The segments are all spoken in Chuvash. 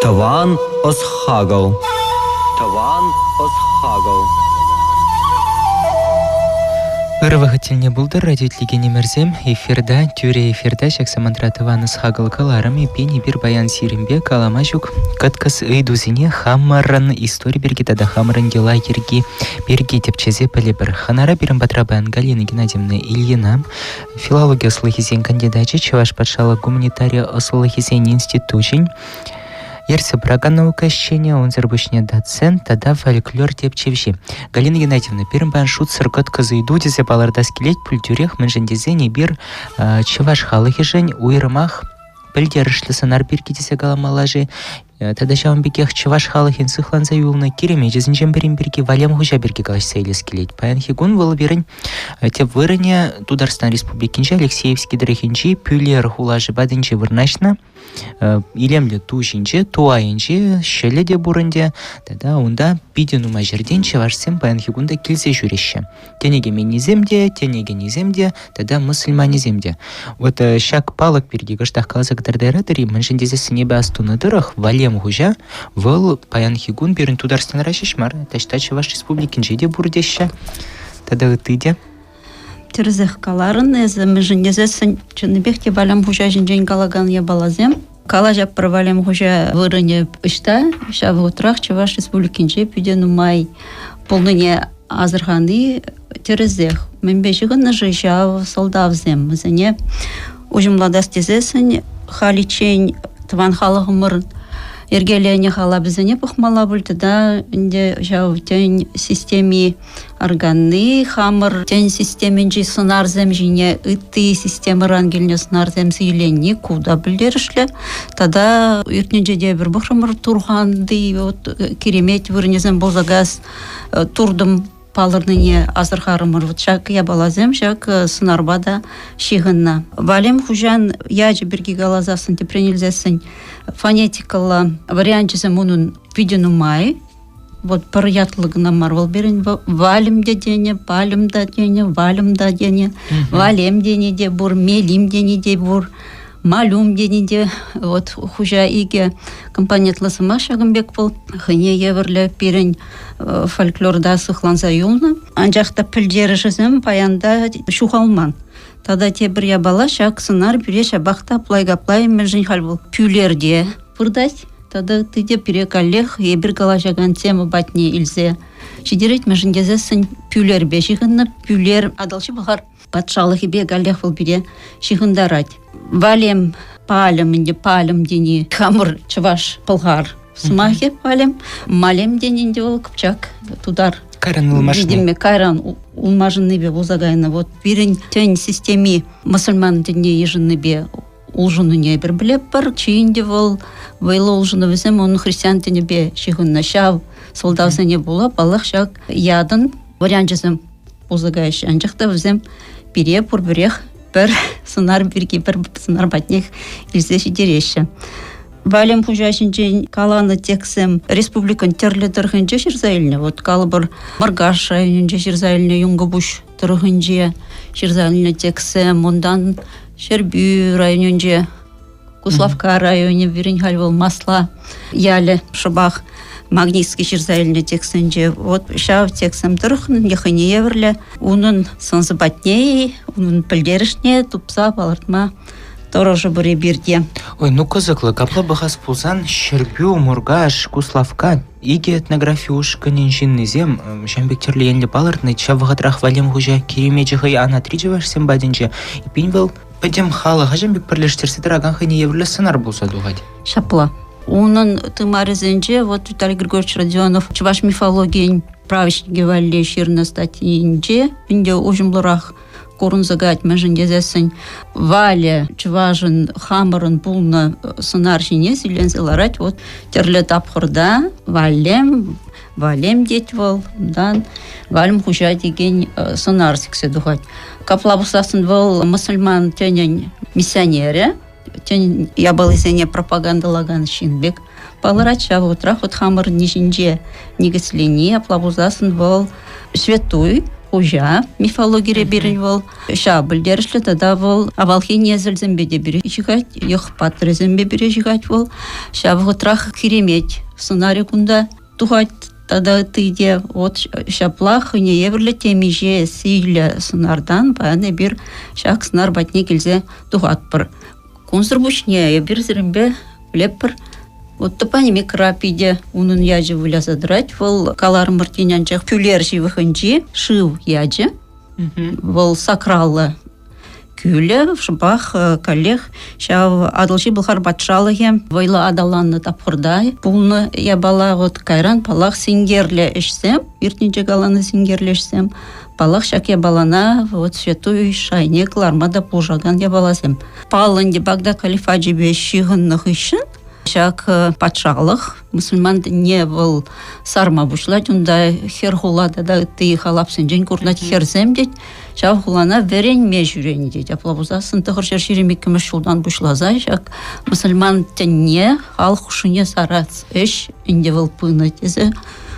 Тӑван ӑс-хакӑл. Тӑван ӑс-хакӑл. Ырӑ вӑхӑт тӗлне пултӑр, радиоитлекенӗмӗрсем. Эфирта, тӳрӗ эфирта ҫак самантра тӑван ӑс-хакӑл кӑларӑм эппин эпир паян сирӗнпе калама ҫук кӑткӑс ыйтусене хамӑрӑн истори пирки тата хамӑрӑн йӑла-йӗрки пирки тӗпчесе пӗлӗпӗр. Хӑнара пирӗн патра паян Галина Геннадьевна Ильина, филологи ӑслӑхӗсен кандидачӗ, Чӑваш патшалӑх гуманитари ӑслӑлӑхӗсен институчӗн ертсе пыракан наука ӗҫченӗ, унсӑр пуҫне доцент тата фольклор тӗпчевҫи. Галина Геннадьевна, пирӗн паян шутсӑр кӑткӑс ыйту тесе палӑртас килет пуль тӳрех, мӗншӗн тесен эпир чӑваш халӑхӗшӗн уйрӑмах пӗлтерӗшлӗ сӑнар пирки тесе каламалла-ши? Тата ҫавӑн пекех чӑваш халӑхӗн сыхланса юлнӑ киремечӗсенчен пӗрин пирки Валем хуҫа пирки калаҫса илес килет. Паянхи кун вӑл пирӗн тӗп вырӑнӗ Тутарстан Республикинчи Алексеевски тӑрӑхӗнчи Пӳлер хулашӗ патӗнче вырнаҫнӑ. Илемлӗ ту ҫинче, ту айӗнче ҫӑлӗ те пур ӗнтӗ. Тата унта питӗ нумай ҫӗртен чӑвашсем паянхи кун та килсе ҫӳреҫҫӗ. Тӗне кӗменнисем те, тӗне кӗнисем те тата мӑсӑльманӗсем те. Вот ҫак палӑк пирки кӑштах каласа кӑтартайратӑр-и? Мӗншӗн тесессӗн эпӗ астунӑ тӑрӑх Валем хуҫа вӑл паянхи кун пирӗн Тутарстанра ҫеҫ мар, таҫта Чӑваш Республикинче те пур теҫҫӗ тата ытти те. Тӗрӗсех каларӑн эсӗ, мӗншӗн тесессӗн чӑннипех те Валем хуҫа ҫинчен калакан япаласем. Калаҫатпӑр Валем хуҫа вырӑнӗ ӑҫта, ҫав вӑхӑтрах Чӑваш Республикинче питӗ нумай пулнине асӑрхани тӗрӗсех. Мӗнпе ҫыхӑннӑ-ши ҫав сӑлтавсем? Вӗсене уҫӑмлатас тесессӗн халиччен тӑван халӑхӑмӑр йӗркеленӗ халапӗсене пӑхмалла пуль тата ӗнтӗ ҫав тӗн системи арканни, хамӑр тӗн системинчи сӑнарсем ҫине ытти системӑран килнӗ сӑнарсем сиеленни ку та пӗлтерӗшлӗ. Тата иртнинче те эпир пӑхрӑмӑр Турханти вот киремет вырӑнӗсем пулса каяс туртӑм палӑрнине асӑрхарӑмӑр. Вот ҫак япаласем ҫак сӑнарпа та ҫыхӑннӑ. Валем хуҫан ячӗ пирки каласассӑн, тӗпрен илсессӗн, фонетикӑллӑ варианчӗсем унӑн питӗ нумай. Вот пӗр ятлӑ кӑна мар вӑл пирӗн Валем те тенӗ, Палем та тенӗ, Валем та тенӗ, Валем тени те пур, Мелим тени те пур, Малюм тени те. Вот хуҫа икӗ компонентлӑ сӑмах ҫакӑн пек вӑл. Хӑйне евӗрлӗ пирӗн фольклорта сыхланса юлнӑ. Анчах та пӗлтерӗшӗсем паян та ҫухалман. Тата тепӗр япала ҫак сӑнар пире ҫапах та аплай-каплай мӗншӗн халь вӑл Пӳлерте выртать. Тата ытти те пире каллех эпир калаҫакан тема патне илсе ҫитерет, мӗншӗн тесессӗн Пӳлерпе ҫыхӑннӑ. Пӳлер Атӑлҫи Пӑлхар патшалӑхӗпе каллех вӑл пире ҫыхӑнтарать. Валем, палем ӗнтӗ, палем тени хамӑр чӑваш пӑлхар сӑмахӗ палем. Малем тени ӗнтӗ вӑл кӑпчак тутар. Кайран ылмашни. Видимо, кайран ылмашӑннипе пулса кайнӑ. Вот пирӗн тӗн системи мӑсӑльман тӗнне йышӑннипе улшӑннине эпир пӗлетпӗр. Чи ӗнтӗ вӑл вӑйлӑ улшӑнӑвӗсем унӑн христиан тӗнӗпе ҫыхӑннӑ. Ҫав сӑлтавсене пула, паллах, ҫак ятӑн варианчӗсем пулса каяҫҫӗ. Анчах та вӗсем пире пурпӗрех пӗр сӑнар пирки пӗр сӑнар патнех илсе ҫитереҫҫӗ. Валем хуҫа ҫинчен каланӑ текстсем республикӑн тӗрлӗ тӑрӑхӗнче ҫырса илнӗ. Вот калӑпӑр, Мӑркаш районӗнче ҫырса илнӗ Юнкӑпуҫ тӑрӑхӗнче ҫырса илнӗ текстсем, унтан Ҫӗрпӳ районӗнче, Куславкка районӗ, пирӗн халь вӑл Масла ялӗ шӑпах Магнитский ҫырса илнӗ текстсенче. Вот ҫав текстсем тӑрӑх хӑйне евӗрлӗ унӑн сӑн-сӑпатне, унӑн пӗлтерӗшне тупса палӑртма тӑрӑшӑпӑр эпир те. Ой, ну кӑсӑклӑ. Капла пӑхас пулсан Ҫӗрпӳ, Муркаш, Куславкка икӗ этнографи ушкӑнӗн ҫыннисем ҫавӑн пек тӗрлӗ енлӗ палӑртнӑ. Ҫав вӑхӑтрах Валем хуҫа киремечӗ хӑй анатри чӑвашсем патӗнче. Эппин вӑл пӗтӗм халӑха ҫавӑн пек пӗрлештерсе тӑракан хӑйне евӗрлӗ сӑнар пулса тухать. Ҫапла. Унӑн тымарӗсенче вот Виталий Григорьевич Родионов чӑваш мифологийӗн правочникӗ валли ҫырнӑ статйинче ӗнтӗ уҫӑмлӑрах курӑнса каять, мӗншӗн тесессӗн Валя чӑвашӑн хамӑрӑн пулнӑ сӑнар ҫине силленсе ларать. Вот тӗрлӗ тапхӑрта Валем, Валем тет вӑл, унтан Валем хуҫа текен сӑнар сиксе тухать. Капла пулсассӑн вӑл мӑсӑльман тӗнӗн миссионерӗ, тӗн япалисене пропагандӑлакан ҫын пек палӑрать. Ҫав вӑхӑтрах вот хамӑр ҫинче никӗслени, апла пулсассӑн вӑл святуй. Хуҫа мифологире пирӗн вӑл ҫав пӗлтерӗшлӗ тата вӑл авалхи несӗлсемпе те пире ҫыхать, йӑх паттӑрӗсемпе пире ҫыхать вӑл. Ҫав вӑхӑтрах Киремет сӑнарӗ кунта тухать тата ытти те. Вот ҫапла хӑйне евӗрлӗ темиҫе сийлӗ сӑнартан паян эпир ҫак сӑнар патне килсе тухатпӑр. Кунсӑр пуҫне эпир сирӗнпе пӗлетпӗр. Вот топонимикӑра питӗ унӑн ячӗ выляса тӑрать. Вӑл каларӑмӑр тин анчах Пӳлер ҫывӑхӗнчи шыв ячӗ. Вӑл сакраллӑ кӳлӗ. Шӑпах каллех ҫав Атӑлҫи Пӑлхар патшалӑхӗ вӑйлӑ аталаннӑ тапхӑрта пулнӑ япала. Вот кайран, паллах, синкерлӗ ӗҫсем, иртнинче каланӑ синкерлӗ ӗҫсем, паллах, ҫак япалана вот святой шайне кӑларма та пулӑшакан япаласем. Паллӑ ӗнтӗ Багдад халифачӗпе ҫыхӑннӑ хыҫҫӑн ҫак патшалӑх мусульман тӗнне вӑл сарма пуҫлать. Унта хӗр хула тата ытти халапсенчен курӑнать хӗрсем тет. Ҫав хулана вӗренме ҫӳренӗ тет. Апла пулсассӑн 922 ҫултан пуҫласа ҫак мусульман тӗнне халӑх хушшине сарас ӗҫ ӗнтӗ вӑл пынӑ тесе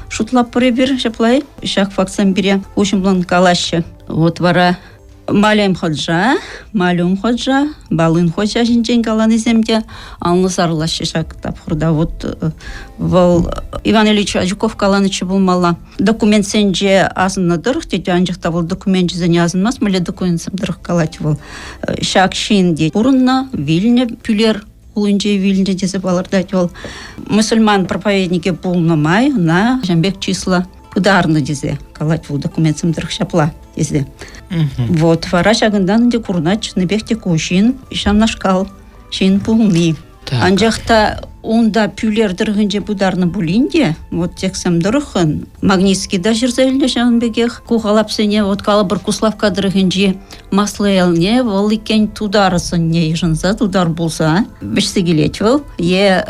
шутлатпӑр эпир ҫапла. Ҫак фактсем пире уҫӑмлӑн калаҫҫӗ. Вот вара Малем Ходжа, Малюм Ходжа, Балын Ходжа ҫинчен каланисем те анлӑ сарӑлаҫҫӗ ҫак тапхӑрта. Вот вӑл Иван Ильич Ажуков каланӑччӗ пулмалла. Документсенче асӑннӑ тӑрӑх тет, анчах та вӑл докуменчӗсене асӑнмасть, мӗнле документсем тӑрӑх калать вӑл. Ҫак ҫын тет пурӑннӑ, вилнӗ Пӳлер хулинче вилнӗ тесе палӑртать вӑл. Мусульман проповедникӗ пулнӑ май ӑна ҫавӑн пек чыслӑ пытарнӑ тесе калать вӑл документсем тӑрӑх ҫапла тесе. Вот вара ҫакӑнтан ӗнтӗ курӑнать чӑннипех те ку ҫын ҫавнашкал ҫын пулни. Так. Анчах та унта Пӳлер тӑрӑхӗнче пытарнӑ пулин те, вот текстсем тӑрӑххӑн Магнитский та ҫырса илнӗ ҫавӑн пекех. Ку халапсене вот калӑпӑр Куславкка тӑрӑхӗнчи Маслӑ ялне вӑл иккен тутар сӑнне йышӑнса тутар пулса вӗҫсе килет вӑл е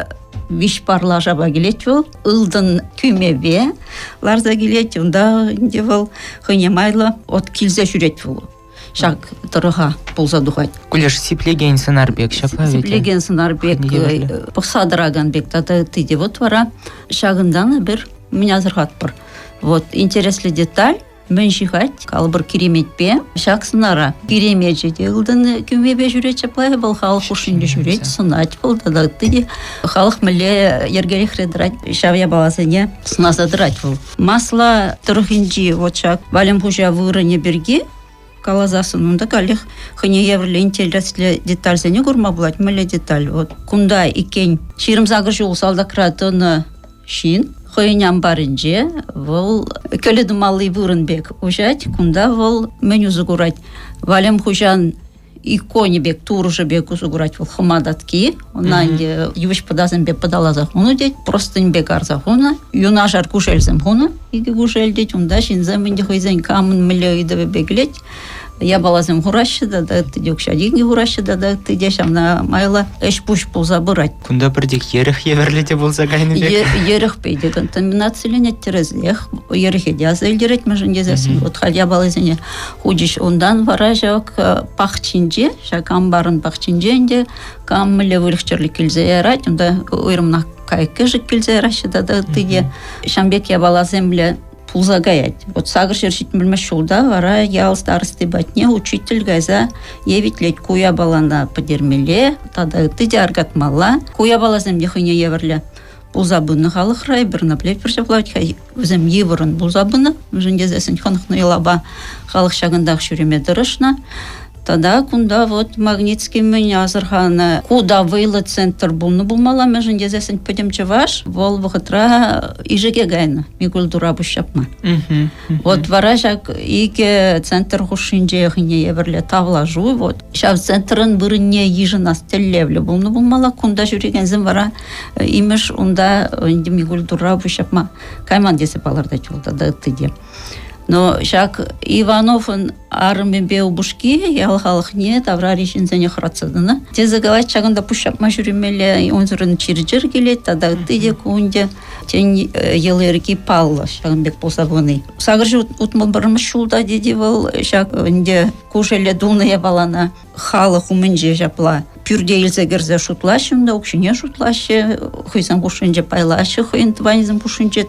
виҫ пар лашапа килет вӑл, ылтӑн кӳмепе ларса килет. Унта ӗнтӗ вӑл хӑйне майлӑ от килсе ҫӳрет вӑл. Ҫак тӑрӑха пулса тухать. Кулеш сиплекен сӑнар пек ҫапла ведь? Сиплекен сӑнар пек, пӑхса тӑракан пек тата ытти те. Вот вара ҫакӑнтан эпир мӗн асӑрхатпӑр. Вот интереслӗ деталь Мӗн ҫыхать? Калӑпӑр киреметпе ҫак сӑнара. Киремечӗ те ылтӑн кӳмепе ҫӳрет ҫапла вӑл халӑх хушшинче ҫӳрет, сӑнать вӑл тата ытти те. Халӑх мӗнле йӗркелӗхре тӑрать, ҫав япаласене сӑнаса тӑрать вӑл. Масла тӑрӑхӗнчи вот ҫак Валем хуҫа вырӑнӗ пирки каласассӑн унта каллех хӑйне евӗрлӗ интереслӗ детальсене курма пулать. Мӗнле деталь? Вот кунта иккен 28 ҫул салтакра тӑнӑ ҫын хӑйӗн ампарӗнче вӑл кӗлӗ тумалли вырӑн пек уҫать. Кунта вӑл мӗн усӑ курать? Валем хуҫан иконӗ пек, турӑшӗ пек усӑ курать вӑл хӑма татки. Ӑна ӗнтӗ йывӑҫ пӑтасемпе пӑталаса хунӑ тет, простынь пек арса хунӑ. Юнашар кушелсем хунӑ, икӗ кушел тет. Унта ҫынсем ӗнтӗ хӑйсен камӑн мӗнле ыйтӑвӗпе килет, япаласем хураҫҫӗ тата ытти те укҫа-тенкӗ хураҫҫӗ тата ытти те ҫавна майлӑ ӗҫ-пуҫ пулса пырать. Кунта пӗртек йӗрӗх евӗрлӗ те пулса кайнӑ пек. Йӗрӗхпе те контаминациленет тӗрӗсех. Йӗрӗхе те аса илтерет мӗншӗн тесессӗн вот халь япаласене хучӗҫ. Унтан вара ҫак пахчинче, ҫак амбарӑн пахчинче ӗнтӗ кам мӗнле выльӑх-чӗрлӗх килсе ярать, унта уйрӑмах кайӑк-кӗшӗк килсе яраҫҫӗ тата ытти те. Ҫавӑн пек япаласемле пулса каять. Вот 870-мӗш ҫулта вара ял старости патне учитель кайса евитлет ку япалана пӗтермелле тата ытти те аркатмалла. Ку япаласем те хӑйне евӗрлӗ пулса пынӑ халӑхра. Эпир ӑна пӗлетпӗр ҫапла вӗсем йывӑрӑн пулса пынӑ. Мӗншӗн тесессӗн хӑнӑхнӑ йӑлапа халӑх ҫакӑнтах ҫӳреме тӑрӑшнӑ. Тата кунта вот Магнитский мӗн асӑрханӑ, ку та вӑйлӑ центр пулнӑ пулмалла, мӗншӗн тесессӗн пӗтӗм чӑваш вӑл вӑхӑтра Ишеке кайнӑ Микултура пуҫҫапма. Вот вара ҫак икӗ центр хушшинче хӑйне евӗрлӗ тавлашу вот ҫав центрӑн вырӑнне йышӑнас тӗллевлӗ пулнӑ пулмалла. Кунта ҫӳрекенсем вара имӗш унта ӗнтӗ Микултура пуҫҫапма кайман тесе палӑртать вӑл тата ытти те. Но ҫак Ивановӑн арӑмӗпе упӑшки ял халӑхне таврари ҫынсене хӑратса тӑнӑ. Тесе калать, ҫакӑнта пуҫ ҫапма ҫӳремелле, унсӑрӑн чир-чӗр килет тата ытти те ку ӗнтӗ. Тен, йӑли-йӗрки паллӑ ҫакӑн пек пулса пыни. 861 ҫулта тет вӑл ҫак ӗнтӗ кушеле тунӑ япалана халӑх умӗнче ҫапла. Пӳрте илсе кӗрсе шутлаҫҫӗ унта, укҫине шутлаҫҫӗ, хӑйсем хушшинче пайлаҫҫӗ, хӑйӗн тӑванӗсем хушшинче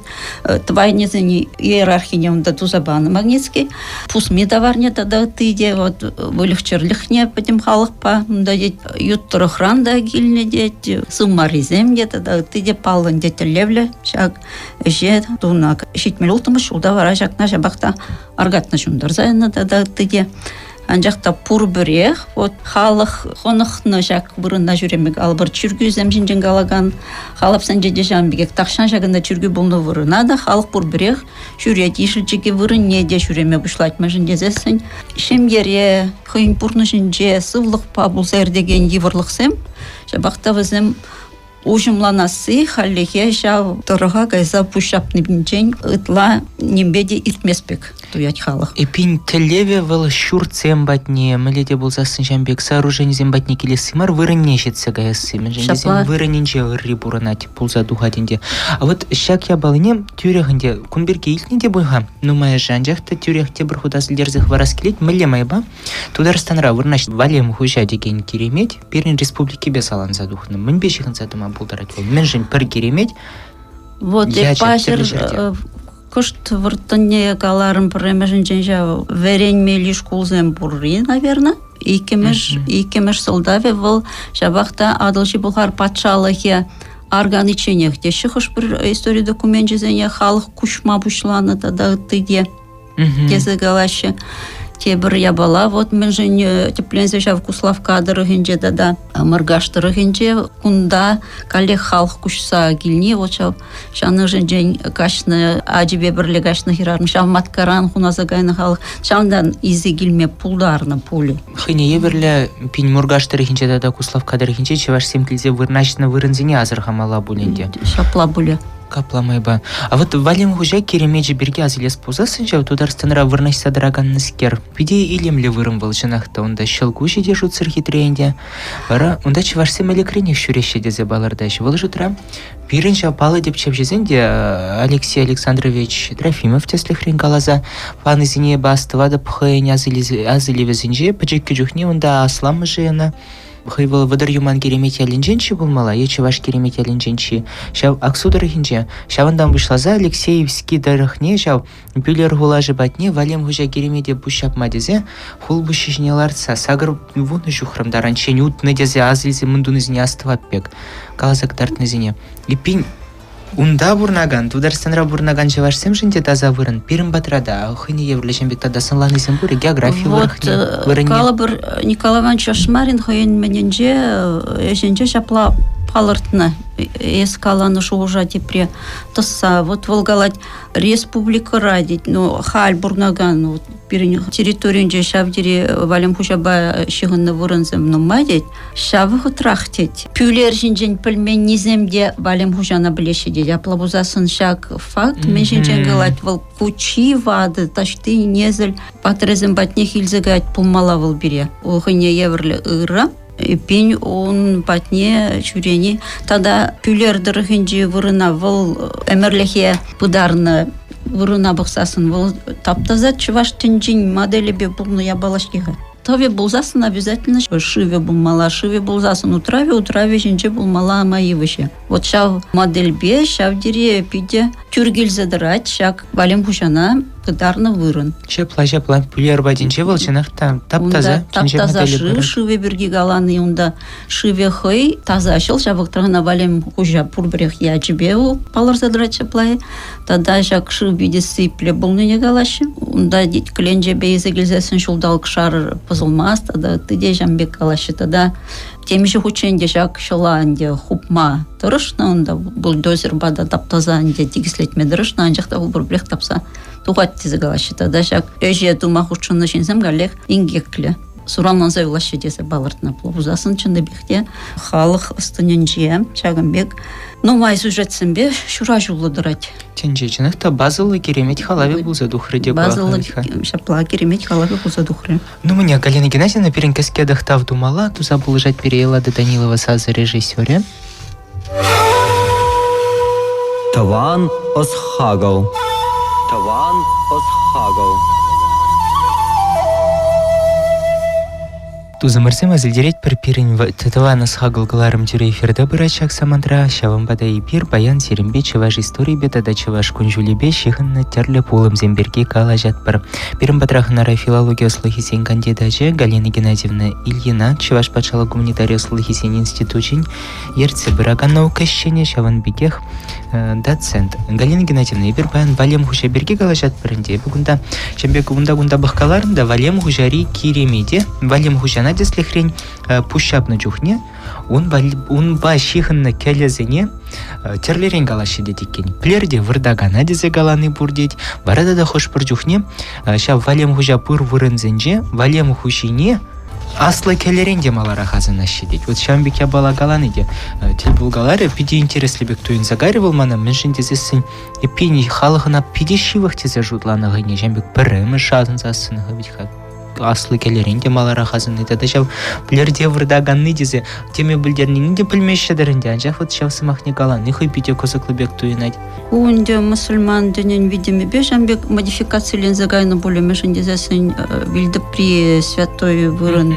тӑванӗсен иерархине унта туса панӑ Магнитский. Пусми таварне тата ытти те вот выльӑх-чӗрлӗхне пӗтӗм халӑхпа унта тет, ют тӑрӑхран та килнӗ тет, сывмаррисем те тата ытти те паллӑ ӗнтӗ тӗллевлӗ ҫак ӗҫе тунӑ. 76-мӗш ҫулта вара ҫакна ҫапах та аркатнӑ ҫунтарса янӑ тата ытти те. Анчах та пурпӗрех вот халӑх хӑнӑхнӑ ҫак вырӑнта ҫӳреме калӑпӑр чиркӳсем ҫинчен калакан халапсенче те ҫавӑн пекех тахҫан ҫакӑнта чиркӳ пулнӑ вырӑна та халӑх пурпӗрех ҫӳрет ишӗлчӗкӗ вырӑнне те ҫӳреме пуҫлать мӗншӗн тесессӗн ҫемьере хӑйӗн пурнӑҫӗнче сывлӑхпа пулса иртекен йывӑрлӑхсем ҫапах та вӗсем уҫӑмланасси хальлӗхе ҫав тӑрӑха кайса пуҫ ҫапнинчен ытла нимпе те иртмест пек туять халӑх. Эпин тӗллевӗ вӑл ҫуртсем патне, мӗнле те пулсассӑн ҫавӑн пек сооруженисем патне килесси мар, вырӑнне ҫитсе каясси. Мӗншӗн тесен вырӑнӗнче ырри пурӑнать, пулса тухать ӗнтӗ. А вот ҫак япалине тӳрех ӗнтӗ кун пирки илтнӗ те пуль-ха нумайӑшӗ, анчах та тӳрех тепӗр хут асилтерсе хӑварас килет, мӗнле майпа Тутарстанра вырнаҫнӑ Валем хуҫа текен киремет пирӗн республикипе саланса тухнӑ. Мӗнпе ҫыхӑнса тӑма пултарать вӑл? Мӗншӗн пӗр киремет Вот паҫӑр кӑшт вӑрттӑнне каларӑм пӗрремӗшӗнчен ҫав вӗренмелли шкулсем пурри, наверное. Иккӗмӗш, иккӗмӗш сӑлтавӗ вӑл ҫапах та Атӑлҫи Пӑлхар патшалӑхӗ арканичченех теҫҫӗ хӑш-пӗр истори докуменчӗсене халӑх куҫма пуҫланӑ тата ытти те. тесе калаҫҫӗ. Тепӗр япала вот мӗншӗн тӗпленсе ҫав Куславкка тӑрӑхӗнче тата Мӑркаш тӑрӑхӗнче кунта каллех халӑх куҫса килни вот ҫав ҫанӑшӗнчен каҫнӑ ачипе пӗрле каҫнӑ хӗрарӑм ҫав маткаран хунаса кайнӑ халӑх ҫавӑнтан илсе килме пултарнӑ пулӗ. Хӑйне евӗрлӗ пин Муркаш тӑрӑхӗнче тата Куславкка тӑрӑхӗнче чӑвашсем килсе вырнаҫнӑ вырӑнсене асӑрхамалла пуль ӗнтӗ. Ҫапла пулӗ. Капла майпа. А вот Валим хуҫа киремечӗ пирки ас илес пулсассӑн ҫав Тутарстанра вырнаҫса тӑраканнӑскер, питӗ илемлӗ вырӑн вӑл чӑнах та. Унта ҫӑлкуҫӗ те шутсӑр хитре ӗнтӗ. Вара унта чӑвашсем ӗлӗкренех ҫӳреҫҫӗ тесе палӑртаҫҫӗ. Вӑл шутра пирӗн ҫав паллӑ тӗпчевҫӗсем те Алексей Александрович Трофимов тӗслӗхрен каласа панисене эпӗ астӑватӑп хӑйӗн асилӗвӗсенче пӗчӗккӗ чухне унта асламӑшӗ ӑна Хӑй вӑл Вӑтӑр Юман Киремет ялӗнчен-ши пулмалла е Чӑваш Киремет ялӗнчен-ши? Ҫав Аксу тӑрӑхӗнче. Ҫавӑнтан пуҫласа Алексеевски тӑрӑхне ҫав Пӳлер хулашӗ патне Валем хуҫа Киремете пуҫ ҫапма тесе хул пуҫҫи ҫине лартса 80 ҫухрӑм таранччен утнӑ тесе ас илсе мӗн тунисене астӑвап пек каласа кӑтартнисене. Эппин, Унта пурӑнакан, Тутарстанра пурӑнакан чӑвашсемшӗн те таса вырӑн. Пирӗн патра та хӑйне евӗрлӗ ҫын пек тата сӑнланисем пур географи вот, вырӑнне. Калӑпӑр, Николай Иванович Ашмарин хӑйӗн мӗнӗнче, ӗҫӗнче ҫапла палӑртнӑ. Эс каланӑ шухӑша тепре тӑсса. Вот вӑл калать, республикӑра тет, ну, халь пурӑнакан вот, пирӗн территоринче ҫав тери Валем хуҫапа ҫыхӑннӑ вырӑнсем нумай тет. Ҫав вӑхӑтрах тет. Пӳлер ҫинчен пӗлменнисем те Валем хуҫана пӗлеҫҫӗ тет. Апла пулсассӑн ҫак факт мӗн ҫинчен калать вӑл кучи ватӑ таҫти несӗл паттӑрӗсем патнех илсе каять пулмалла вӑл пире. Вӑл хӑйне евӗрлӗ ырӑ. Эппин ун патне ҫӳрени тата Пӳлер тӑрӑхӗнчи вырӑна вӑл ӗмӗрлӗхе пытарнӑ вырӑна пӑхсассӑн вӑл тап-таса чӑваш тӗнчин моделӗпе пулнӑ япала-ҫке-ха. Тӑвӗ пулсассӑн обязательно шывӗ пулмалла. Шывӗ пулсассӑн утравӗ, утравӗ ҫинче пулмалла ама йывӑҫӗ. Вот ҫав модельпе ҫав тери питӗ тӳр килсе тӑрать ҫак Валем хуҫана пытарнӑ вырӑн. Ҫапла, ҫапла. Пӳлер патӗнче вӑл чӑнах та тап-таса. Тап-таса шыв, шывӗ пирки калани унта шывӗ хӑй таса ҫӑл ҫав вӑхӑтра ӑна Валем хуҫа пурпӗрех ячӗпе палӑрса тӑрать ҫапла. Тата ҫак шыв питӗ сиплӗ пулнине калаҫҫӗ. Унта кӗленчепе илсе килсессӗн ҫулталӑк шар пӑсӑлмасть тата ытти те ҫавӑн пек калаҫҫӗ. Тата темиҫе хутчен те ҫак ҫӑла ӗнтӗ хупма тӑрӑшнӑ унта бульдозерпа та таптаса ӗнтӗ тикӗслетме тӑрӑшнӑ, анчах та пурпӗрех тапса тухать тесе калаҫҫӗ. Тата ҫак ӗҫе тума хутшӑннӑ ҫынсем каллех инкеклӗ суранланса юлаҫҫӗ тесе палӑртнӑ. Пулсассӑн чӑннипех те халӑх ӑс-тӑнӗнче ҫакӑн пек нумай сюжетсемпе ҫураҫуллӑ тӑрать. Тӗнче чӑнах та базӑллӑ киремет халавӗ пулса тухрӗ те Базӑллӑ ҫапла киремет халавӗ пулса тухрӗ. Ну, меня Галина Геннадьевна пирӗн кӗске тӑхтав тумалла туса пулӑшать пире Эллада Данилова сасӑ режиссерӗ. Тӑван ӑс-хакӑл. Тӑван ӑс-хакӑл. Тусӑмӑрсем асилтеретпӗр пирӗн тӑван ӑс-хакӑл кӑларӑм тӳрӗ эфирта пырать ҫак самантра. Ҫавӑнпа та эпир паян сирӗнпе чӑваш историйӗпе тата чӑваш кун-ҫулӗпе ҫыхӑннӑ тӗрлӗ пулӑмсем пирки калаҫатпӑр. Пирӗн патра хӑнара филологи ӑслӑхӗсен кандидачӗ Галина Геннадьевна Ильина, Чӑваш патшалӑх гуманитари ӑслӑхӗсен институчӗн ертсе пыракан наука ӗҫченӗ, ҫавӑн пекех доцент. Галина Геннадьевна, эпир паян Валем хуҫа пирки калаҫатпӑр ӗнтӗ. Эпӗ кунта ҫавӑн пек унта-кунта пӑхкаларӑм та Валем хуҫари киремете, Валем хуҫана тӗслӗхрен пуҫ ҫапнӑ чухне ун унпа ҫыхӑннӑ кӗлӗсене тӗрлӗрен калаҫҫӗ тет иккен. Плерте выртакана тесе калани пур тет. Вара тата хӑш-пӗр чухне ҫав Валем хуҫа пур вырӑнсенче Валем хуҫине аслӑ кӗлӗрен те маларах асӑнаҫҫӗ тет. Вот ҫавӑн пек япала калани те тӗл пулкаларӗ. Питӗ интереслӗ пек туйӑнса кайрӗ вӑл мана. Мӗншӗн тесессӗн эппин халӑх ӑна питӗ ҫывӑх тесе шутланӑ хӑйне. Ҫавӑн пек пӗрремӗш асӑнсассӑн вӗт-ха аслӑ кӗлӗрен те маларах асӑнни тата ҫав плерте выртаканни тесе теме пӗлтернине те пӗлмеҫҫӗ-тӗр ӗнтӗ, анчах вот ҫав сӑмахне калани хӑй питӗ кӑсӑклӑ пек туйӑнать. Ку ӗнтӗ мӑсӑльман тӗнӗн витӗмӗпе ҫавӑн пек модификациленсе кайнӑ пулӗ, мӗншӗн тесессӗн вилтӑпри святой вырӑн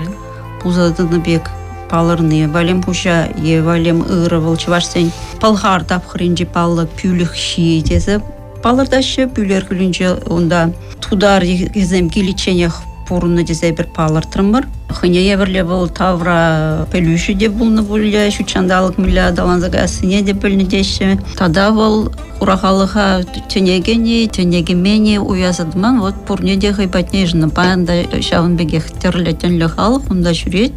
пулса тӑнӑ пек палӑрни. Валем хуҫа е Валем ырӑ вӑл чӑвашсен пӑлхар тапхӑрӗнчи паллӑ пӳлӗхҫи тесе палӑртаҫҫӗ. Пӳлер кӳлӗнче унта тутар йӑхӗсем киличченех пурӑннӑ тесе эпир палӑртрӑмӑр. Хӑйне евӗрлӗ вӑл тавра пӗлӳҫӗ те пулнӑ пулӗ, ҫут ҫанталӑк мӗнле аталанса каяссине те пӗлнӗ теҫҫӗ. Тата вӑл хура халӑха тӗне кӗни, тӗне кӗмени уяса тӑман, вот пурне те хӑй патне йышӑннӑ. Паян та ҫавӑн пекех тӗрлӗ тӗнлӗ халӑх унта ҫӳрет,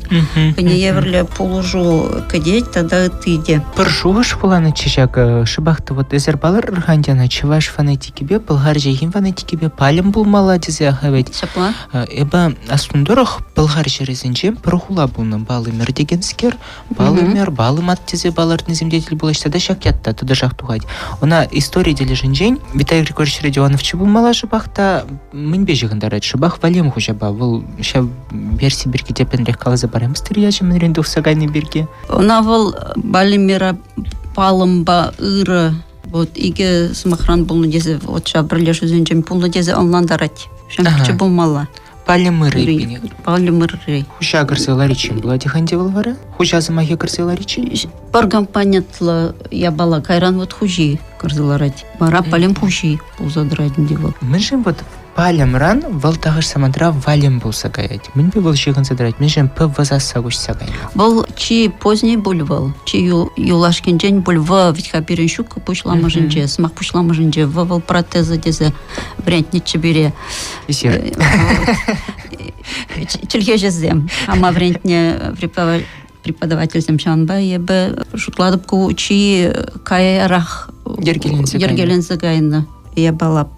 хӑйне евӗрлӗ пулӑшу кӗтет тата ытти те. Пӗр шухӑш вуланӑччӗ ҫакӑ. Шӑпах та вот эсир палӑртӑр-ха ӗнтӗ чӑваш фонетикипе пӑлхар чӗлхин фонетикипе палӗм пулмалла тесе вӗт. Ҫапла. Эпӗ астун тӑрӑх пӑлхар ҫӗрӗсенче пӗр хула пулнӑ Балымер текенскер. Балымер, Балымат тесе палӑртнисем те тӗл пулаҫҫӗ тата ҫак ят та тӑтӑшах тухать. Ӑна истори тӗлӗшӗнчен Виталий Григорьевич Родионовча пулмалла шӑпах та мӗнпе ҫыхӑнтарать? Шӑпах Валем хуҫапа. Вӑл ҫав верси пирки тӗплӗнрех каласа параймастӑр ячӗ мӗнрен тухса кайни пирки? Ӑна вӑл Балимера палӑмпа ырӑ вот икӗ сӑмахран пулнӑ тесе вот ҫав пӗрлешӳсенчен пулнӑ тесе ӑнлантарать. Ҫамрӑкчӗ пулмалла. Палемыры пине. Палемыры. Хуҫа кӗрсе лариччен пулать-ха ӗнтӗ вӑл вара? Хуҫа сӑмахӗ кӗрсе лариччен? Пӗр компонентлӑ япала кайран вот хуҫи кӗрсе ларать. Вара палем хуҫи пулса тӑрать ӗнтӗ вӑл. Мӗншӗн вот палемран вӑл тахӑш самантра валем пулса каять? Мӗнпе вӑл ҫыхӑнса тӑрать? Мӗншӗн п вӑсасса куҫса кайнӑ? Вӑл чи поздний пуль вӑл, чи юлашкинчен пуль в вӗт-ха пирӗн ҫук пуҫламӑшӗнче, сӑмах пуҫламӑшӗнче в вӑл протеза тесе вӗрентнӗччӗ пире. Эсир. Чӗлхеҫӗсем хама вӗрентнӗ преподавательсем ҫавӑнпа эпӗ шутлатӑп ку чи каярах йӗркеленсе кайнӑ япала.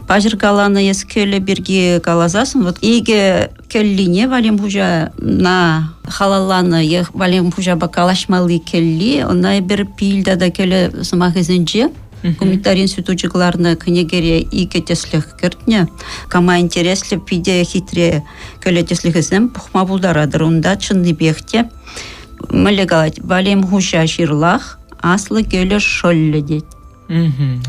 Паҫӑр каланӑ эс кӗлӗ пирки каласассӑн вот икӗ кӗллине Валем хуҫана халалланӑ е Валем хуҫапа калаҫмалли кӗлли ӑна эпир пил тата кӗлӗ сӑмахӗсенче Гуманитари институчӗ кӑларнӑ кӗнекере икӗ тӗслӗх кӗртнӗ. Кама интереслӗ, питӗ хитре кӗлӗ тӗслӗхӗсем пухма пултаратӑр. Унта чӑннипех те мӗнле калать, Валем хуҫа ҫырлах, аслӑ кӗлӗ шӑллӗ тет.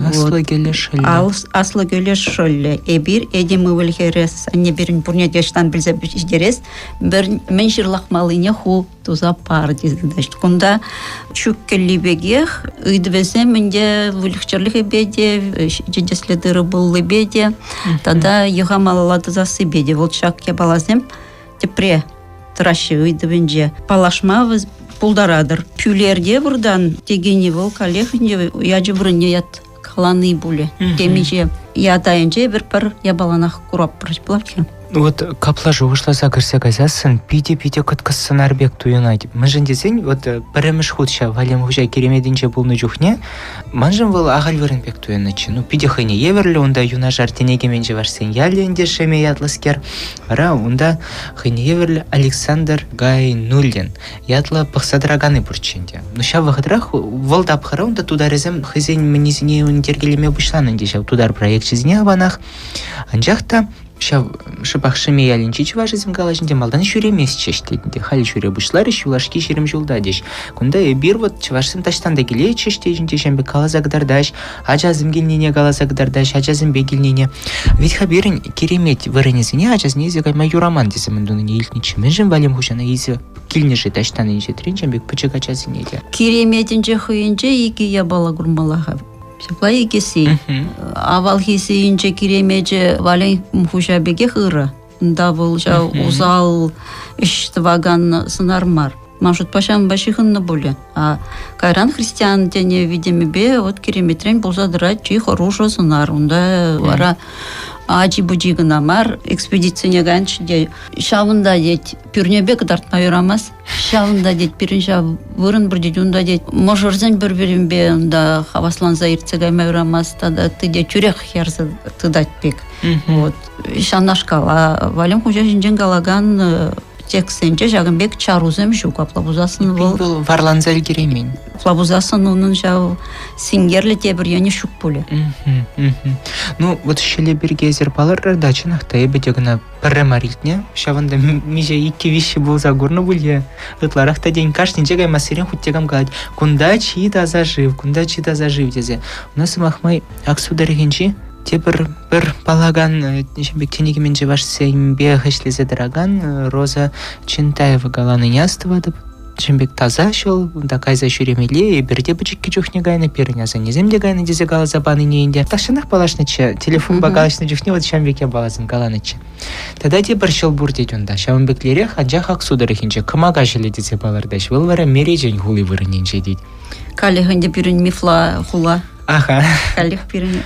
Аслӑ кӗлӗ шӑллӗ. Аслӑ кӗлӗ шӑллӗ. Эпир этем ывӑл-хӗрӗ анне пирӗн пурне те ӑҫтан пӗлсе ҫитерес, мӗн ҫырлахмаллине ху туса пар тесе тӑтаҫ. Кунта чӳк кӗлли пекех ыйтӑвӗсем ӗнтӗ выльӑх-чӗрлӗхӗпе те, ҫитӗнесле тырӑ-пуллипе те, тата йӑха малалла тӑсассипе те. Вот ҫак япаласем тӗпре тӑраҫҫӗ ыйтӑвӗнче. Паллашма пултаратӑр. Пӳлерте выртан текенни вӑл каллех ӗнтӗ ячӗ вырӑнне ят калани пулӗ. Темиҫе ят айӗнче эпир пӗр япаланах кураппӑр ҫаплах-ҫке. Вот капла шухӑшласа кӗрсе кайсассӑн питӗ-питӗ кӑткӑс сӑнар пек туйӑнать. Мӗншӗн тесен вот пӗрремӗш хут ҫав Валем хуҫа киреметӗнче пулнӑ чухне маншӑн вӑл ахаль вырӑн пек туйӑннӑччӗ. Ну, питӗ хӑйне евӗрлӗ унта юнашар тӗне кӗмен чӑвашсен ялӗ ӗнтӗ Шеме ятлӑскер. Вара унта хӑйне евӗрлӗ Александр Гайнуллин ятлӑ пӑхса тӑраканни пурччӗ ӗнтӗ. Но ҫав вӑхӑтрах вӑл тапхӑра унта тутарӗсем хӑйсен мӗннисене йӗркелеме пуҫланӑ ӗнтӗ ҫав тутар проекчӗсене аванах. Анчах та. Ҫав шӑпах Шӗме ялӗнчи чӑвашӗсем калаҫнӑ те малтан ҫӳреместчӗҫ тет ӗнтӗ. Халь ҫӳре пуҫларӗҫ юлашки 20 ҫулта теҫ. Кунта эпир вот чӑвашсем таҫтан та килетчӗҫ те ҫинче ҫам пек каласа кӑтартаҫ, ачасем килнине каласа кӑтартаҫ, ачасемпе килнине. Ведь-ха пирӗн киремет вырӑнӗсене ачасене илсе кайма юраман тесе мӗн тунине илтнӗччӗ. Мӗншӗн Валем хуҫана илсе килнӗ-ши таҫтан инҫетрен ҫам пек пӗчӗк ачасене те? Киреметӗнче хӑйӗнче икӗ япала курмалла-ха. Ҫапла икӗ Авалхи сийӗнче киремечӗ Валем хуҫа пекех ырӑ. Унта вӑл ҫав усал ӗҫ тӑвакан сӑнар мар. Ман шутпа ҫавӑнпа ҫыхӑннӑ пулӗ. А кайран христиан тӗнӗ витӗмӗпе вот киреметрен пулса тӑрать чи хӑрушӑ сӑнар. Унта вара ачи-пӑчи кӑна мар, экспедицине кайнӑччӗ те ҫавӑнта тет пӳрнепе кӑтартма юрамасть. Ҫавӑнта тет пирӗн ҫав вырӑн пур тет, унта тет мӑшӑрсен пӗр-пӗринпе унта хавасланса иртсе кайма юрамасть тата ытти те тӳрех ярса тытать пек. Вот. Ҫавнашкал. А Валем хуҫа ҫинчен калакан э, текстсенче ҫакӑн пек чарусем ҫук. Апла пулсассӑн вӑл Вӑл варланса ӗлкӗреймен. Апла пулсассӑн унӑн ҫав синкерлӗ тепӗр енӗ ҫук пулӗ. Ну, вот ҫӗле пирки эсир палӑртрӑр та, чӑнах та, эпӗ те кӑна пӗрре мар илтнӗ. Ҫавӑнта миҫе иккӗ-виҫҫӗ пулса курнӑ пуль те. Ытларах та тен, кашнинче каймассерен хуть те кам калать, кунта чи таса шыв, кунта чи таса шыв тесе. Уна сӑмах май Аксу тӑрӑхӗнчи тепӗр пӗр паллакан ҫын пек кӗнекемен чӑвашсемпе ӗҫлесе тӑракан Роза Чентаева каланине астӑватӑп. Ҫын пек таса ҫул, унта кайса ҫӳремелле, эпир те пӗчӗккӗ чухне кайнӑ, пирӗн асаннесем те кайнӑ тесе каласа панине ӗнтӗ. Тахҫанах паллашнӑччӗ, телефонпа калаҫнӑ чухне вот ҫавӑн пек япаласем каланӑччӗ. Тата тепӗр ҫӑл пур тет унта, ҫавӑн пеклерех, анчах Аксу тӑрӑхӗнче кӑмака ҫӑлӗ тесе палӑртаҫ. Вӑл вара Меречен хули вырӑнӗнче тет. Каллех ӗнтӗ пирӗн мифла хула. Аха. Каллех пирӗн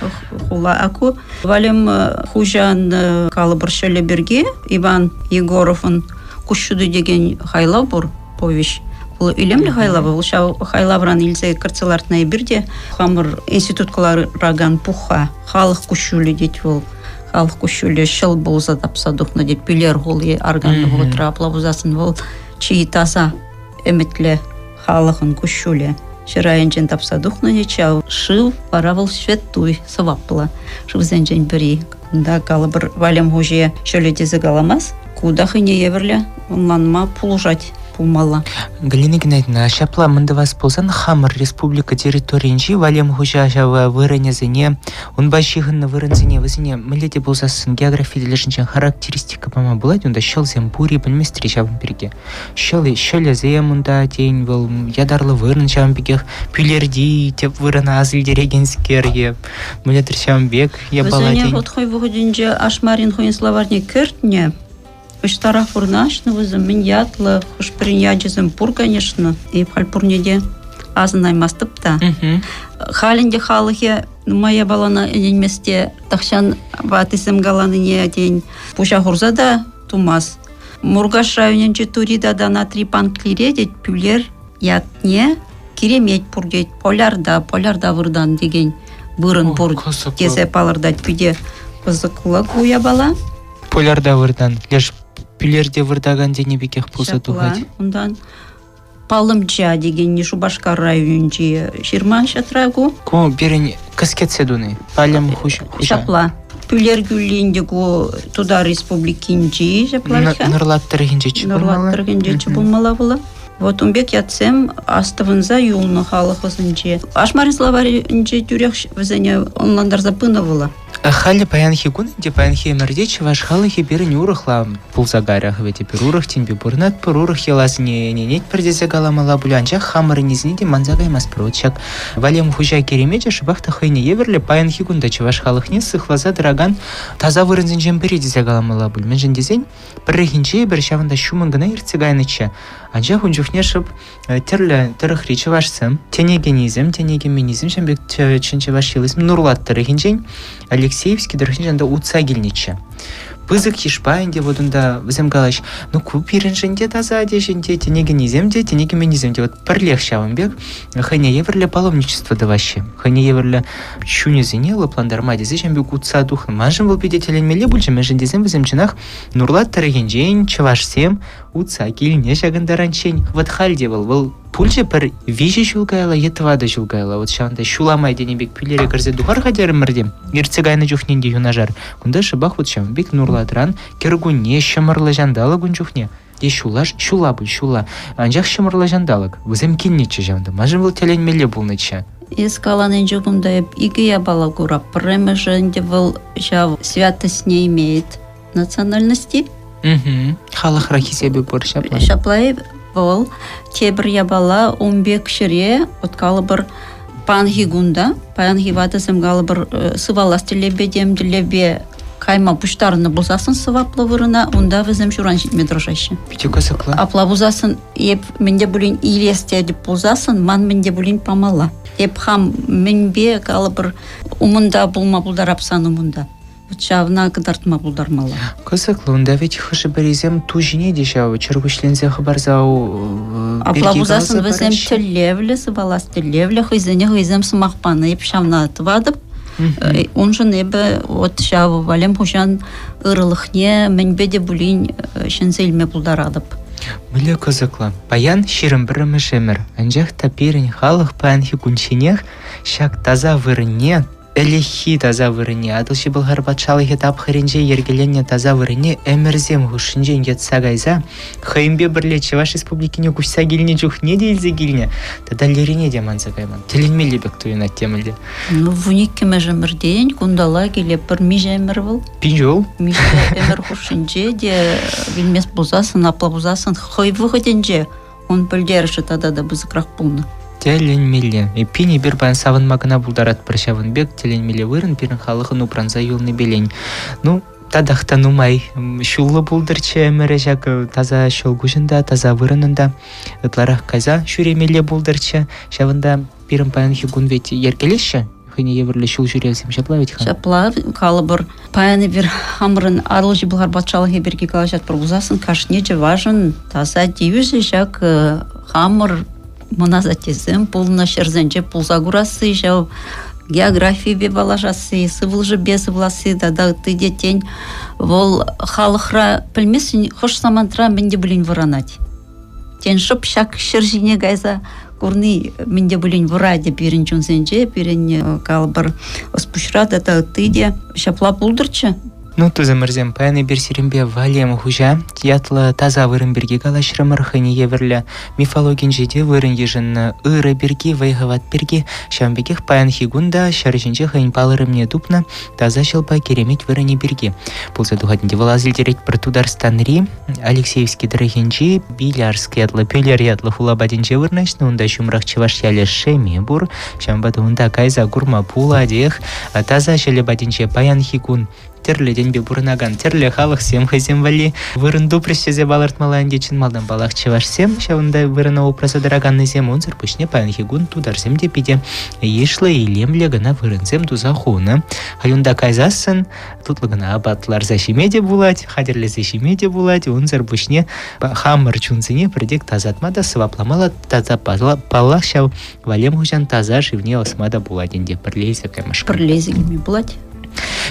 хула Аку. Валем хуҫан калӑпӑр ҫӑлӗ пирки Иван Егоровӑн Куҫ ҫути текен хайлав пур, повеҫ. Вӑл илемлӗ хайлав, вӑл ҫав хайлавран илсе кӗртсе лартнӑ эпир те хамӑр институт кӑларакан пухха халӑх куҫҫулӗ тет вӑл. Халӑх куҫҫулӗ ҫӑл пулса тапса тухнӑ тет Пӳлер хули арканнӑ вӑхӑтра. Апла пулсассӑн вӑл чи таса ӗмӗтлӗ халӑхӑн куҫҫулӗ. Ҫӗр айӗнчен тапса тухнӑ тет ҫав шыв, вара вӑл ҫветтуй, сӑваплӑ шывсенчен пӗри. Кунта калӑпӑр Валем хуҫи ҫӑлӗ тесе каламас. Ку та хӑйне евӗрлӗ ӑнланма пулӑшать пулмалла. Галина Геннадьевна, ҫапла мӗн тӑвас пулсан хамӑр республика территорийӗнчи Валем хуҫа ҫав вырӑнӗсене, унпа ҫыхӑннӑ вырӑнсене вӗсене мӗнле те пулсассӑн географи тӗлӗшӗнчен характеристика пама пулать, унта ҫӑлсем пур-и пӗлместӗр-и ҫавӑн пирки? Ҫӑл, ҫӑлӗсем унта, тен, вӑл ятарлӑ вырӑн ҫавӑн пекех Пӳлерти тӗп вырӑна ас илтерекенскер е мӗнле-тӗр ҫавӑн пек япала Вӗсене тен. вот хӑй вӑхӑтӗнче Ашмарин хӑйӗн словарьне кӗртнӗ. Ӑҫтарах вырнаҫнӑ вӗсем, мӗн ятлӑ, хӑш-пӗрин ячӗсем пур, конечно. Эп халь пурне те асӑнаймастӑп та. Халь ӗнтӗ халӑхӗ нумай япалана ӗненмест те тахҫан ватисем каланине, тен, пуҫа хурса та тумас. Муркаш районӗнчи Тури тата Анатри Панклире тет Пӳлер ятне Киремет пур тет, Полярта, Полярта выртан текен вырӑн пур тесе палӑртать питӗ кӑсӑклӑ ку япала. Полярта выртан, леш Пӳлерте выртакан тенӗ пекех пулса тухать. Унтан Палӑмча текенни Шупашкар районӗнчи ҫырма ҫатра ку. Ку пирӗн кӗскетсе туни. Палем хуҫа. Ҫапла. Пӳлер кӳлли ӗнтӗ ку Тутар Республикинчи ҫапла. Нӑрлат тӑрӑхӗнче пулмалла. Нӑрлат тӑрӑхӗнче пулмалла пулӑ. Вот ун пек ятсем астӑвӑнса юлнӑ халӑх ӑсӗнче. Ашмарин словарӗнче тӳрех вӗсене ӑнлантарса пынӑ вӑл. Халӗ паянхи кун ӗнтӗ паянхи ӗмӗрте чӑваш халӑхӗ пирӗн урӑхла пулса кайрӗ. Вӗт эпир урӑх тӗнпе пурӑнатпӑр, урӑх йӑласене ӗненетпӗр тесе каламалла пуль, анчах хамӑр ӗнесене те манса каймастпӑр. Вот ҫак Валем хуҫа киремечӗ шӑпах та хӑйне евӗрлӗ паянхи кун та чӑваш халӑхне сыхласа тӑракан таса вырӑнсенчен пӗри тесе каламалла пуль. Мӗншӗн тесен пӗррехинче эпир ҫавӑнта ҫумӑн кӑна иртсе кайнӑччӗ. Анчах ун чухне шӑп тӗрлӗ тӑрӑхри чӑвашсем, тӗне кӗнисем, тӗне кӗменнисем ҫавӑн пек чӑн чӑваш йӑлисем Нурлат тӑрӑхӗнчен, Алексеевски тӑрӑхӗнчен унта утса килнӗччӗ. Пысӑк йышпа ӗнтӗ вот унта вӗсем калаҫ, ну ку пирӗншӗн те таса теҫ ӗнтӗ, тӗне кӗнисем те, тӗне кӗменнисем те вот пӗрлех ҫавӑн пек хӑйне евӗрлӗ паломничество тӑваҫҫӗ. Хӑйне евӗрлӗ чунӗсене лӑплантарма тесе ҫавӑн пек утса тухнӑ. Маншӑн вӑл питӗ тӗлӗнмелле пулчӗ, мӗншӗн тесен вӗсем чӑнах Нурлат тӑрӑхӗнчен чӑвашсем утса килнӗ ҫакӑн таранччен. Вӑт халь те вӑл, вӑл. Пулчӗ пӗр 3 ҫул каялла е 4 ҫул каялла. Вот ҫавӑнта ҫула май тенӗ пек Пӳлере кӗрсе тухар-ха терӗмӗр те, иртсе кайнӑ чухне те юнашар. Кунта шӑпах вот ҫавӑн пек Нурлатран кӗркунне ҫӑмӑрлӑ ҫанталӑк ун чухне. Е ҫулла, ҫулла пуль, ҫулла. Анчах ҫӑмӑрлӑ ҫанталӑк. Вӗсем килнӗччӗ ҫавӑнта. Маншӑн вӑл тӗлӗнмелле пулнӑччӗ. Эс каланинче кунта эп икӗ япала курап. Пӗрремӗшӗ ӗнтӗ вӑл ҫав святость не имеет национальности. Угу. Халӑхра хисепӗ пур ҫапла. Ҫапла вӑл тепӗр япала ун пек ҫӗре вот калӑпӑр паянхи кунта, паянхи ватӑсем калӑпӑр сывалас тӗллевпе тем тӗллевпе кайма пуҫтарӑннӑ пулсассӑн сӑваплӑ вырӑна унта вӗсем ҫуран ҫитме тӑрӑшаҫҫӗ. Питӗ кӑсӑклӑ. Апла пулсассӑн эп мӗн те пулин илес тетӗп пулсассӑн ман мӗн те пулин памалла. Эп хам мӗнпе калӑпӑр умӑнта пулма пултарап сан умӑнта. Ҫавна кӑтартма пултармалла. Кӑсӑклӑ, унта вӗт хӑшӗ-пӗрисем ту ҫине те ҫав чӗркуҫленсе хӑпарса Апла пулсассӑн вӗсем тӗллевлӗ, сывалас тӗллевлӗ, хӑйсене хӑйсем сӑмах панӑ. Эп ҫавна тӑватӑп. Уншӑн эпӗ вот ҫав Валем хуҫан ырӑлӑхне мӗнпе те пулин ҫӗнсе илме пултаратӑп. Мӗнле кӑсӑклӑ. Паян 21-мӗш ӗмӗр, анчах та пирӗн халӑх паянхи кунчченех ҫак таса вырӑнне Ӗлӗкхи таса вырӑнне Атӑлҫи Пӑлхар патшалӑхӗ тапхӑрӗнче йӗркеленнӗ таса вырӑнне ӗмӗрсем хушшинчен йӑтса кайса хӑйӗнпе пӗрле Чӑваш Республикине куҫса килнӗ чухне те илсе килнӗ тата лерине те манса кайман. Тӗлӗнмелле пек туйӑнать темӗнле. Ну, 12-мӗш ӗмӗртен кунталла киле пӗр миҫе ӗмӗр вӑл? Пин ҫул. Миҫе ӗмӗр хушшинче те вилмест пулсассӑн, апла пулсассӑн хӑй вӑхӑтӗнче Ун пӗлтерӗшӗ тата та пысӑкрах пулнӑ. Тӗлӗнмелле. Эппин, эпир паян савӑнма кӑна пултаратпӑр ҫавӑн пек тӗлӗнмелле вырӑн пирӗн халӑхӑн упранса юлнипелен. Ну, татах та нумай ҫуллӑ пултӑрччӗ ӗмӗрӗ ҫак таса ҫӑлкуҫӑн та, таса вырӑнӑн та ытларах кайса ҫӳремелле пултӑрччӗ. Ҫавӑнта пирӗн паянхи кун вӗт йӗркелеҫҫӗ хӑйне евӗрлӗ ҫул ҫӳревсем ҫапла вӗт-ха? Ҫапла калӑпӑр. Паян эпир хамӑрӑн Атӑлҫи Пӑлхар патшалӑхӗ пирки калаҫатпӑр пулсассӑн кашни чӑвашӑн таса тивӗҫӗ ҫак хамӑр мӑн асаттесем пулнӑ ҫӗрсенче пулса курасси ҫав географипе паллашасси, сывлӑшӗпе сывласси тата ытти те тен вӑл халӑхра пӗлместӗн хӑш самантра мӗн те пулин вӑранать. Тен, шӑп ҫак ҫӗр ҫине кайса курни мӗн те пулин вӑратӗ пирӗн чунсенче, пирӗн калӑпӑр ӑс-пуҫра тата ытти те ҫапла пултӑрччӗ. Ну, тусӑмӑрсем, паян эпир сирӗнпе Валем хуҫа ятлӑ таса вырӑн пирки калаҫрӑмӑр, хӑйне евӗрлӗ мифологинче те вырӑн йышӑннӑ ырӑ пирки, вӑй-хӑват пирки. Ҫавӑн пекех паянхи кун та ҫӗр ҫинче хӑйӗн палӑрӑмне тупнӑ таса ҫӑлпа киремет вырӑнӗ пирки пулса тухать ӗнтӗ. Вӑл асилтеретпӗр Тутарстанри Алексеевски тӑрӑхӗнчи Билярск ятлӑ Пӳлер ятлӑ хула патӗнче вырнаҫнӑ. Унта ҫумрах чӑваш ялӗ Шеме пур. Ҫавӑнпа та унта кайса курма пулатех. Таса ҫӑлӗ патӗнче паянхи кун тӗрлӗ тӗнпе пурӑнакан тӗрлӗ халӑхсем хӑйсем валли вырӑн тупрӗҫ тесе палӑртмалла ӗнтӗ чӑн малтан паллах чӑвашсем ҫавӑнта вырӑна упраса тӑраканнисем унсӑр пуҫне паянхи кун тутарсем те питӗ йышлӑ илемлӗ кӑна вырӑнсем туса хунӑ. Халь унта кайсассӑн тутлӑ кӑна апат ларса ҫиме те пулать, хатӗрлесе ҫиме те пулать. Унсӑр пуҫне хамӑр чунсене пӗртек тасатма та сӑвапламалла тата паллах ҫав Валем хуҫан таса шывне ӑсма та пулать ӗнтӗ пӗрле илсе каймашкӑн. Пӗрле илсе килме пулать.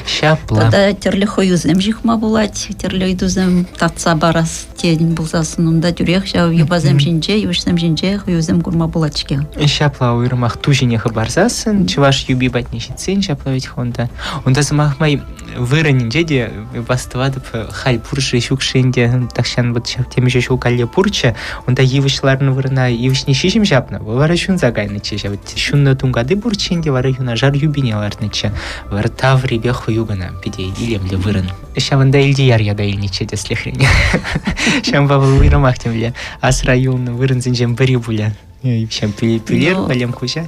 Ҫапла. Тата тӗрлӗ хӑюсем ҫыхма пулать, тӗрлӗ ыйтусем татса парас тетӗн пулсассӑн унта тӳрех ҫав юпасем ҫинче, йывӑҫсем ҫинче хӑюсем курма пулать-ҫке. Ҫапла уйрӑмах ту ҫине хӑпарсассӑн чӑваш юпи патне ҫитсен ҫапла вӗт унта. Унта сӑмах май вырӑнӗнче те бастӑватӑп халь пур-ши ҫук-ши ӗнтӗ тахҫан вот ҫав темиҫе ҫул калле пурччӗ. Унта йывӑҫ ларнӑ вырӑна йывӑҫне ҫиҫӗм ҫапнӑ, вӑл вара ҫунса кайнӑччӗ ҫав. Ҫуннӑ тункати пурччӗ ӗнтӗ вара юнашар юпине лартнӑччӗ. Вара таврипе хӑю кӑна питӗ илемлӗ вырӑн. Ҫавӑнта Илтияр ята илнӗччӗ тӗслӗхрен. Ҫавӑнпа вӑл уйрӑмах темле асра юлнӑ вырӑнсенчен пӗри пулӗ. Ҫав Пӳлер, Валем хуҫа.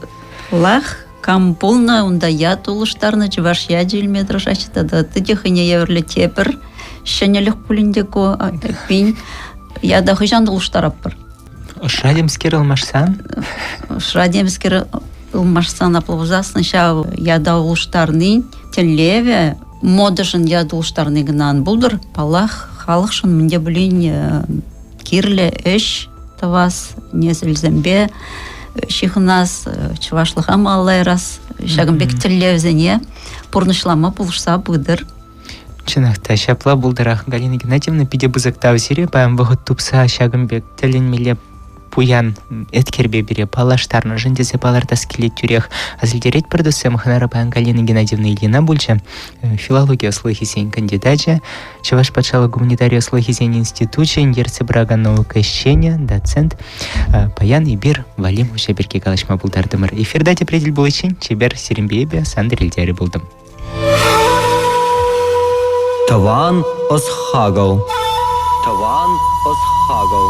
Лах кам пулнӑ, унта ят улӑштарнӑ, чӑваш ячӗ илме тӑрӑшаҫҫӗ тата ытти те хӑйне евӗрлӗ тепӗр ҫӗнӗлӗх пулин те ку пин ята хӑҫан улӑштаратпӑр? Ӑшра темскер ылмашсан? Ӑшра темскер ылмашсан апла пулсассӑн ҫав ята улӑштарнин тӗллевӗ модӑшӑн ят улӑштарни кӑна ан пултӑр. Паллах, халӑхшӑн мӗн те пулин кирлӗ ӗҫ тӑвас, несӗлсемпе ҫыхӑнас, чӑвашлӑха малалла ярас ҫакӑн пек тӗллевсене пурнӑҫлама пулӑшса пытӑр. Чӑнах та ҫапла пултӑрах, Галина Геннадьевна, питӗ пысӑк тав сире паян вӑхӑт тупса ҫакӑн пек тӗлӗнмелле. пуян еткерпе пире паллаштарнӑшӑн тесе палӑртас килет тӳрех. Асилтеретпӗр туссем, хӑнара паян Галина Геннадьевна Ильина пулчӗ, филологи ӑслӑхӗсен кандидачӗ, Чӑваш патшалӑх гуманитари ӑслӑхӗсен институчӗн ертсе пыракан наука ӗҫченӗ, доцент. Паян эпир Валим хуҫа пирки калаҫма пултартӑмӑр. Эфирта тепре тӗл пуличчен чипер сирӗнпе эпӗ Сандр Ильдяри пултӑм. Тӑван ӑс-хакӑл. Тӑван ӑс-хакӑл.